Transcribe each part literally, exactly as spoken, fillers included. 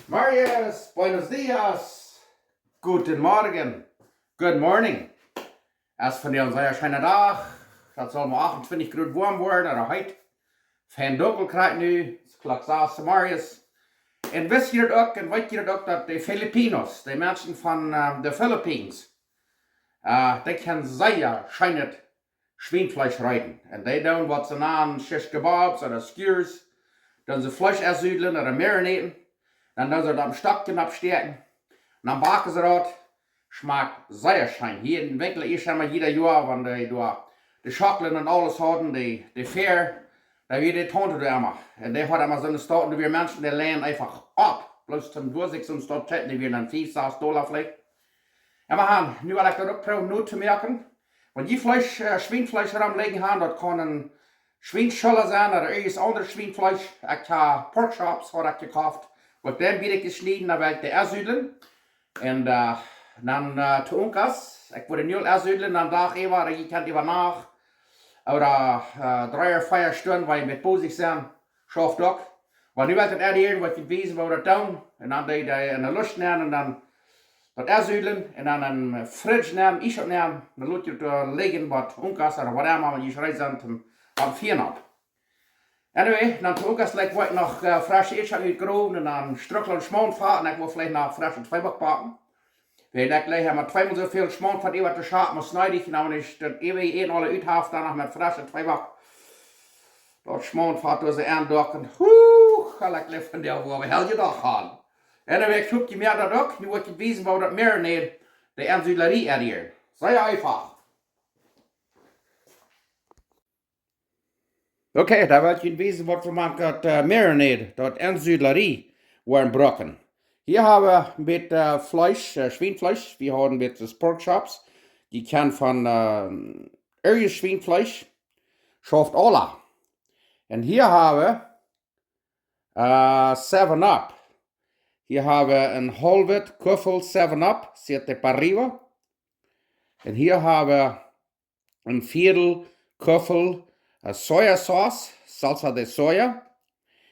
Marius, buenos dias. Guten Morgen. Good morning. Es vondoag een sea scheena Dach. Daut saul mau achtuntwintich Grod woam woaren, ooda heet. Fein dunkel krakjt nu, es Klock sas zemorjes. Un wist jie daut uk, un weet jie daut uk, daut de Filipinos, de Menschen von, äh, de Philippines, äh, dee kjennen sea scheenet Schwienfleesch reeden. Un dee doonen waut see nanen shish kebabs ooda skewers. Dan see Fleesch ensudlen ooda marinaten. Dan doonen see daut opp een Stock oppstäakjen. Un dan backen see daut. Schmakjt sea scheen. Hia em Winkel es emma jieda Joa, wan dee doa de Schoklen un aules hauden, de, de Fair, dan wia de Taunte doa emma. Un dee haud emma soone Staut, doa wieren Menschen, dee läajen eefach opp. Bloos toom doa sikj soone Staut kjeepen, dee wieren dan fief, sas Dolla veleicht. Emma han, nu well ekj daut uk proowen nu to moaken. Wan jie Fleesch, äh, Schwienfleesch romlijen han, daut kaun een Schwiensschulta sennen ooda irjent aundret Schwienfleesch. Ekj hab pork chops, haud ekj jekoft. Waut dan wada jeschnäden, dan woa ekj dee ensudlen. Un, äh, dan, äh, to unkas. Ekj woa dee nu ensudlen, dan Dach äwa, jie kjennen äwa Nacht. Ooda, äh, dree ooda vea Stunden, wan jie met bosich sent. Schauft uk. Oba nu woa ekj daut ensudlen, woa ekj junt wiesen, woo wie daut doonen. Un dan dee, dee enne Lusch nämen un dan daut ensudlen. Un dan enne Fridge nämen, Iesschaup nämen. Dan lot jie daut, äh, lijen, waut unkas ooda waut emma, wan jie reed sent, dan, dan fieren opp. Anyway, dan to unkas woa ekj noch, äh, fresche Ieedschocken utgrowen un dan Struckel un Schmauntfat un ekj woa veleicht noch fresche Tweeback backen. Wiels ekj jleich emma tweemol soo väl Schmauntfat äwa to schaufen aus needich, un dan wan ekj daut äwa ieescht aul uthaft, dan noch met fresche Tweeback daut Schmauntfat doa soo aundocken. Huch, ekj jleich vondoag woa wie een Heljedoag han. Un dan woa ekj junt moaken daut uk, nu woa ekj junt wiesen, woo wie daut marinate, de Ensudlerie ensudlen. Sea eefach. Okay, dan woa ekj junt wiesen, waut wie moaken, daut, äh, marinate, daut Ensudlerie woaren brucken. Hia hab wie een bät, äh, Fleesch, äh, Schwienfleesch. Wie hauden een bät pork chops. Jie kjennen von, äh, irjent Schwienfleesch. Schauft aula. Un hia hab wie, äh, Seven Up. Hia hab wie een haulwet Kuffel Seven Up, siete para arriba. Un hia hab wie een Viedel Kuffel, äh, Sojasauce, Salsa de Soja.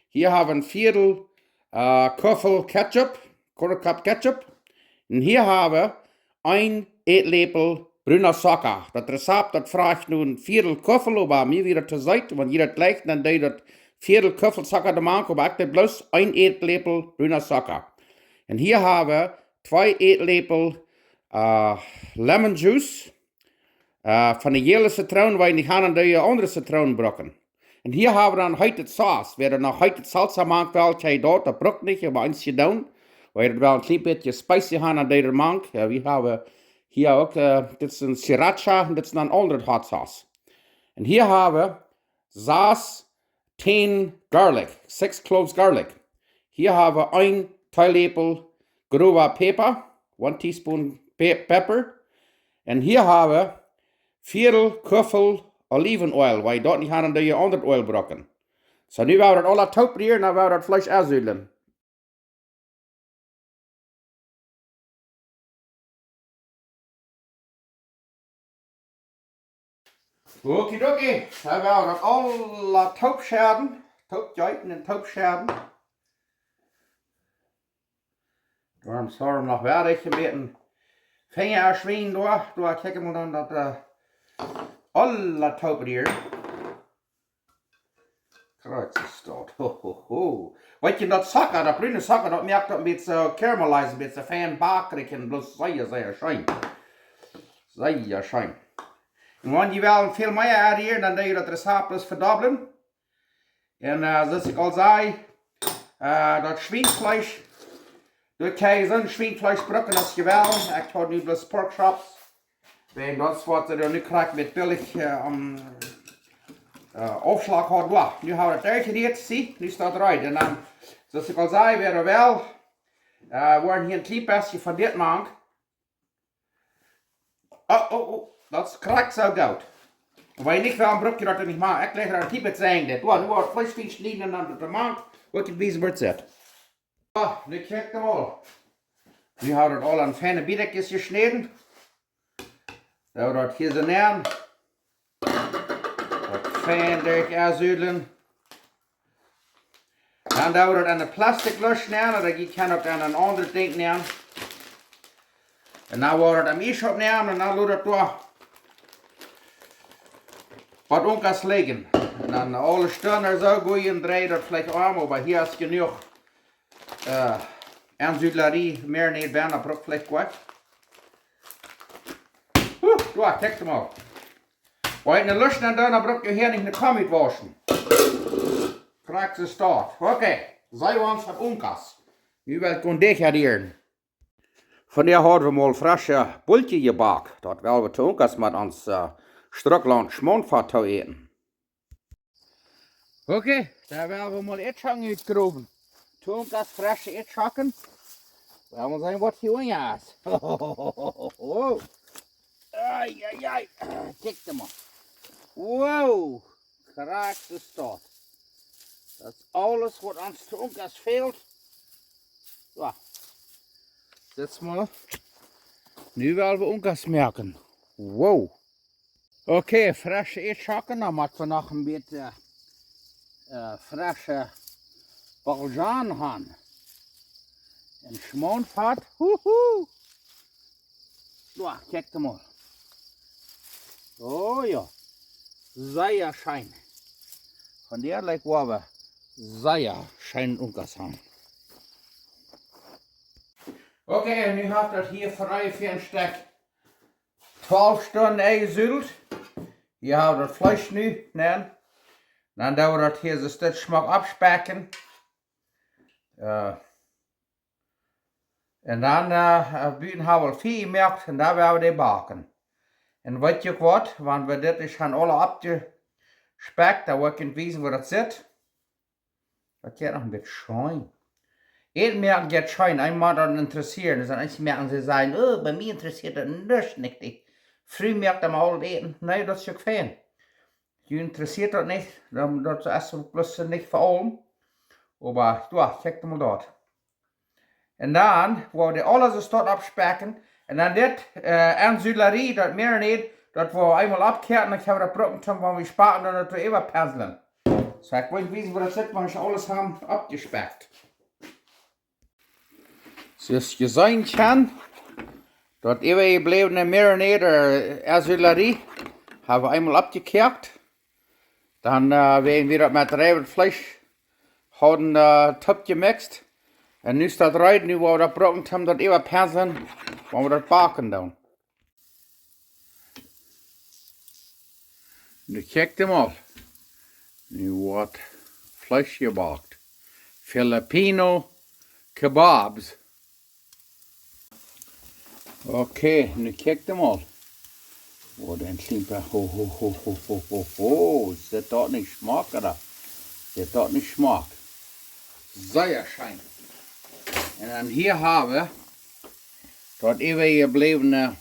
Hia hab wie een Viedel, äh, Kuffel Ketchup, quarter cup Ketchup. Un hia hab wie een Ätläpel bruna Zucka. Daut Rezept, daut fruach nu een Viedel Kuffel, oba mie wia daut to seet, wan jie daut jlikjen, dan deed daut Viedel Kuffel Zucka doamank, oba ekj deed bloos een Ätläpel bruna Zucka. Un hia hab wie twee Ätläpel, äh, Lemon Juice. Äh, von de jäle Zitroon, wiels wie nich aun de aundre Zitroon brucken. Un hia hab wie dan heete Sauce. Wäa doa noch heete Salsa mank well, kjenn daut, daut brukt nich, oba eent to doonen. Wiels wie daut well een kjlien bät spicy han aun de mank. Jo, wie haben hia uk, äh, dit es een Sriracha un dit es een aundre Hot Sauce. Un hia hab wie sas Tieen garlic, six cloves garlic. Hia hab wie een Teeläpel growa Päpa, one teaspoon pe-, pepper. Un hia hab wie Viedel Kuffel Olivenoil, wiels wie daut nich aun de aundre Oil brucken. Soo, nu woa wie daut aula toop rieren, dan woa wie daut Fleesch ensudlen. Okidoki, dan woa wie daut aula toop schäden, toop jeeten un toop schäden. Doaromm saul noch woa een bät Finja enswinjen doa, doa kjikj wie dan daut, äh, aula toop rieren. Krakjt soo es daut. Ho, ho, ho. Weetst, daut Zucka, daut bruna Zucka, daut moakt daut een bät caramelize, een bät fein bakrich un bloos sea, sea scheen. Sea scheen. Un wan jie wellen väl mea ensudlen, dan doo jie daut Rezept bloos vedobblen. Un, äh, soo aus ekj aul säd, äh, daut Schwiensfleesch, doa kjenn jie soon Schwiensfleesch brucken aus jie wellen. Ekj hab nu bloos pork chops. Wiels daut es waut see nu krakjt met billich, äh, aum, äh, Aufschlag hauden. Jo, nu hab wie daut derchjerieet, see, nu es daut reed. Un dan, soo aus ekj aul säd, wäa well, äh, woaren hia een kjlien bät von dit mank. Oh, oh, oh, daut es krakjt soo goot. Wan jie nich wellen, bruck jie daut nich moaken. Ekj lat daut hia bät sennen, dit. Jo, nu woat Fleesch fein schnieden un dan daut mank, woat jie wiesen, woo daut sitt. Ah, nu kjikj mol. Nu hab wie daut aul en feine Bätkjes jeschnäden. Soo, daut hia soo nämen. Daut fein derch ensudlen. Dan doo wie daut en een Plastikfläsch nämen, ooda jie kjennen uk en een aundret Dinkj nämen. Un dan woa wie daut em Iesschaup nämen un dan lot daut doa waut unkas lijen. Un dan aule Stund soo gonen, drei daut veleicht om, oba hia es jenuach, äh, Ensüdlarie, mea nich, wea brukt veleicht goa. Huh, doa, kjikj mol. Wan jie ne Lust han, dan brukt jie hia nich ne Kaum utwauschen. Krakjt soo steit. Okay, see wie ons opp unkas. Nu well ekj gonen dekorieren. Vondoag haud wie mol fresche Bulkje jebackt. Daut well wie to unkas met ons, äh, Strucklaunt Schmoonfat to äten. Okay, dan well wie mol Ätschocken utgrowen. To unkas fresche Ätschocken. Well wie seenen waut hia unja es. Ai, ai, ai. Kjikj mol. Wow. Krakjt soo steit. Daut es aules waut ons to unkas fält. Soo. Dit mol. Nu well wie unkas moaken. Wow. Okay, fresche Ätschocken. Dan mott wie noch een bät, äh, fresche Balsam han. Un Schmoonfat. Huhu. Soo, kjikj mol. Oh jo. Sea scheen. Vondoag woa wie sea scheen unkas han. Okay, nu haft daut hia fa onjefäa een Stekj twalf Stunden enjesüdelt. Hia hab wie daut Fleesch nu, ne? Dan doo wie daut hia soo een Stekj schmock aufspäakjen. Äh, un dan, äh, buten hab wie Fia jemoakt un dan woa wie dee backen. Un weet jie uk waut, wan wie dit es aul aufjespäakt, dan woa ekj junt wiesen woo daut sitt. Daut jeit noch een bät scheen. Äten moaken jeit scheen, eemol daut interessieren. Dan es eent moaken see sajen, oh, bie mie interessieet daut nuscht nich. Dee Fru moakt dan aul daut Äten. Nä, daut es uk fein. Junt interessieet daut nich, dan daut es bloos nich fa aulem. Oba jo, kjikj mol daut. Un dan woa wie dee aules soo aufspäakjen. Un dan dit, äh, Ensüdlarie, daut marinade, daut woa wie eemol aufkoaken, dan kjenn wie daut brucken, toom wan wie spaken, dan daut wie äwapenslen. Soo, ekj well wiesen woo daut sitt, wan wie aules haben aufjespäakt. Soo aus jie seenen kjennen, daut äwajebläwne marinade, äh, Ensüdlarie, hab wie eemol aufjekoakt. Dan, äh, wan wie daut met Reiwetfleesch hauden, äh, toop jemixt. Un nu es daut reed, nu woa wie daut brucken, toom daut äwapenslen, wan wie daut backen doonen. Nu kjikj mol. Nu woat Fleesch jebackt. Filipino Kebabs. Okay, nu kjikj mol. Oh, dee kjliene, ho, ho, ho, ho, ho, ho, ho. Sitt daut nich schmock, ooda? Sitt daut nich schmock? Sea scheen. Un dan hia hab wie daut äwajebläwne,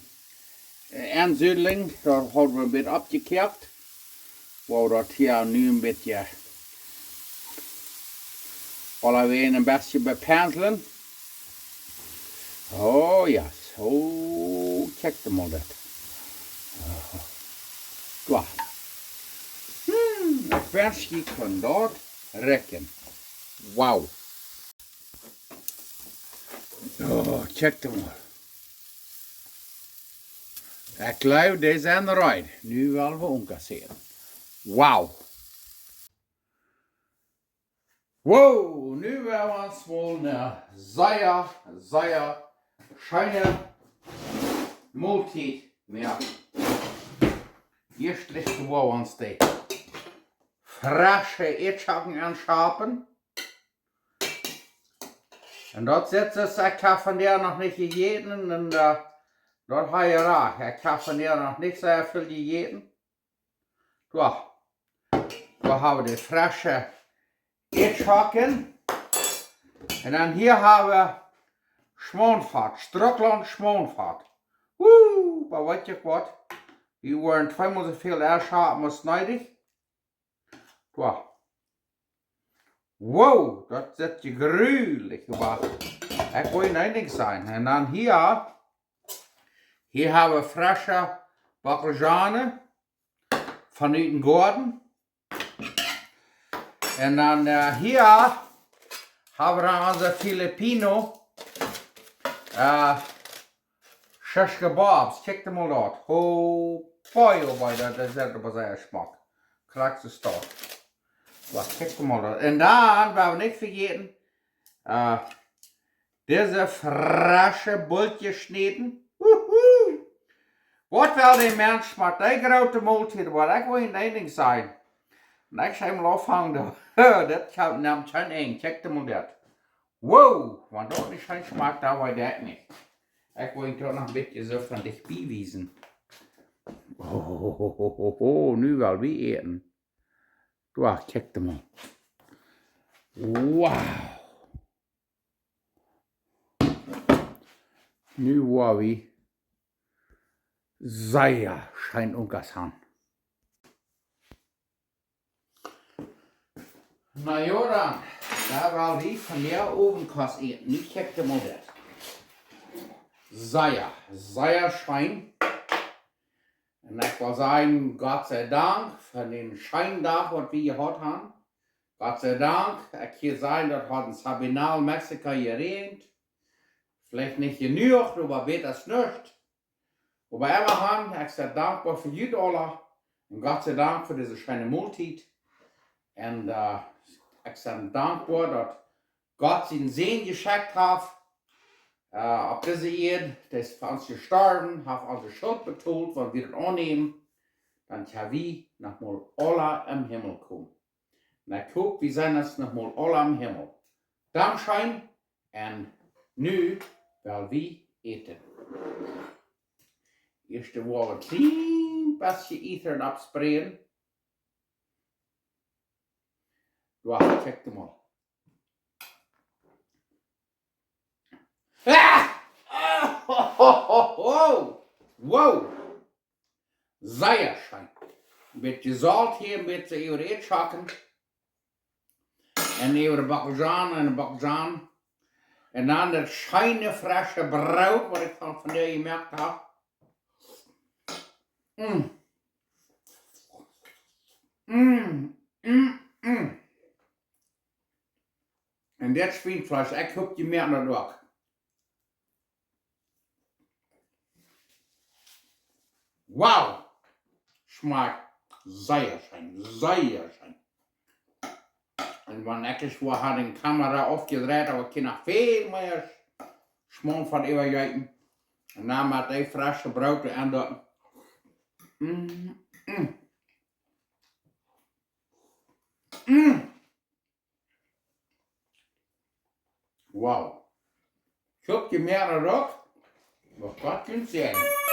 äh, Ensüdlarie, daut haud wie een bät aufjekoakt. Woa wie daut hia nu een bät aulawäajen een bät bepenslen. Oh jo, soo, kjikj mol daut. Soo. Hmm, ekj wensch jie kunnen daut rikjen. Wow. Oh, kjikj mol. Ekj jleew, dee sent reed. Nu well wie unkas äten. Wow. Wow, nu woa wie ons mol ne sea, sea scheene Moltiet moaken. Hia steit, woa wie ons dee fresche Ätschocken aunschapen. Un daut sitt, ekj hab vondoag noch nich jejäten un, äh, daut hab jie rajcht. Ekj hab vondoag noch nich sea väl jejäten. Soo, doa hab wie de fresche Ätschocken. Un dan hia hab wie Schmoonfat, Strucklaunt Schmoonfat. Woo, oba weet jie waut? Wie woaren tweemol soo väl Ätschocken aus needich. Soo. Wow, daut sitt je grulich ut. Ekj woa een Dinkj sajen. Un dan hia, hia hab wie fresche Bockelschoonen von dän Goaden. Un dan, äh, hia Haben wir dann unsere Filipino, äh, Shish Kebabs. Check die mal dort. Oh boy, oh boy, daut, daut es oba sea schmock. Krakjt soo. Wacht, check die mal dort. Un dan, woa wie nich vejäten, äh, dise frische Bultjes schnieden. Wuhu! Waut well de Mensch met dee groote Moltiet, waut ekj well een Dinkj sajen. Un ekj saj mol aunfangen, daut, daut nemt kjeen Enj. Check die mol daut. Wow, wan daut nich scheen schmakjt, dan weet ekj nich. Ekj well junt daut noch een bät soo von dicht bie wiesen. Oh, oh, oh, oh, oh, nu well wie äten. Doa, check die mol. Wow. Nu woa wie sea scheen Unkas han. Na jo dan, dan woa wie von de Owenkost äten. Nu check die mol daut. Sea, sea scheen. Un ekj well sajen, Gott sei Dank fa dän scheenen Dach, waut wie jehaut han. Gott sei Dank, ekj hia sajen, daut haud en Sabinal, Mexiko jeräajent. Veleicht nich jenuach, oba bäta aus nuscht. Oba emmahan, ekj sie dankboa fa junt aula. Un Gott sei Dank fa dise scheene Moltiet. Un, äh, ekj sie dankboa, daut Gott sienen Sän jeschekjt haft, äh, opp dise Ieed, dee es fa ons jestorwen, haft onse Schult betolt, wan wie daut aunnämen, dan kjenn wie noch mol aula em Himmel komen. Un ekj hop, wie seenen ons noch mol aula em Himmel. Dankscheen, un nu well wie äten. Ieescht woa wie een kjlien bät Ethan oppspreaden. Doa, check die mol. Ah! Ah! Ho, ho, ho, ho! Wow! Sea scheen. Een bät Solt hia, een bät äwa de Ieed schocken. Un äwa de Bockelzhonen un de Bockelzhonen. Un dan daut scheene frische Broot, waut ekj von, von die jemoakt hab. Mm. Mm, mm, mm. Un dit Schwienfleesch, ekj hop, jie moaken daut uk. Wow! Schmakjt sea scheen, sea scheen. Un wan ekj es, woa, haud de Kamera aufjedreit, oba ekj kaun noch väl mea Schmock von äwajäten. Un dan met dee frische Broot un daut. Mm, mm. Mm. Wow. Ekj hop, jie moaken daut uk. Waut Gott junt säajen.